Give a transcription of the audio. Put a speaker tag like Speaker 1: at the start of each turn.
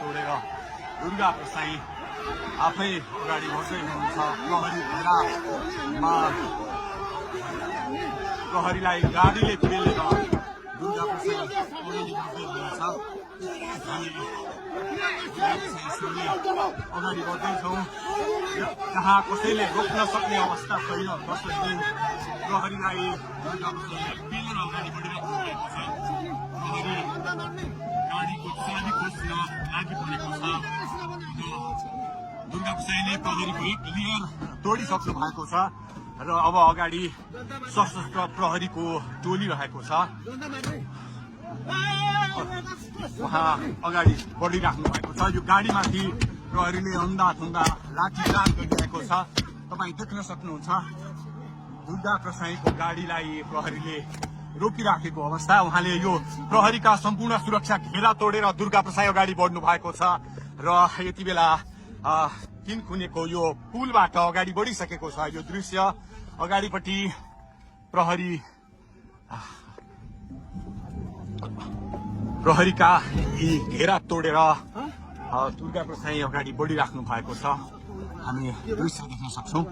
Speaker 1: तोडेर दुर्गा प्रसाई आफै अगाडि बढ्दै हुनुहुन्छ। प्रहरी घेरामा प्रहरीलाई गाडीले पेलेर दुर्गा प्रसाई अगाडि बढ्दै हुनुहुन्छ। अगाडि बढ्दैछौँ जहाँ कसैले रोक्न सक्ने अवस्था छैन, कसैले प्रहरीलाई दुर्गा प्रसाईलाई पेलेर अगाडि बढिरहेको भएको छ। प्रहरी गाडीको चाबी खोज्न लागि परेको छ। दुर्गा प्रसाईले प्रहरीको एक लेयर तोडिसक्नु भएको छ र अब अगाडि सशस्त्र प्रहरीको टोली रहेको छ। उहाँ अगाडि बढिराख्नु भएको छ। यो गाडीमाथि प्रहरीले अन्धाधुन्दा लाठीचार्ज गरिरहेको छ। तपाईँ देख्न सक्नुहुन्छ दुर्गा प्रसाईको गाडीलाई प्रहरीले रोकिराखेको अवस्था। उहाँले यो प्रहरीका सम्पूर्ण सुरक्षा घेरा तोडेर दुर्गा प्रसाई अगाडि बढ्नु भएको छ र यति बेला किनखुनेको यो पुलबाट अगाडि बढिसकेको छ। यो दृश्य अगाडिपट्टि प्रहरीका यी घेरा तोडेर दुर्गा प्रसाई अगाडि बढिराख्नु भएको छ। हामी दृश्य देख्न सक्छौं।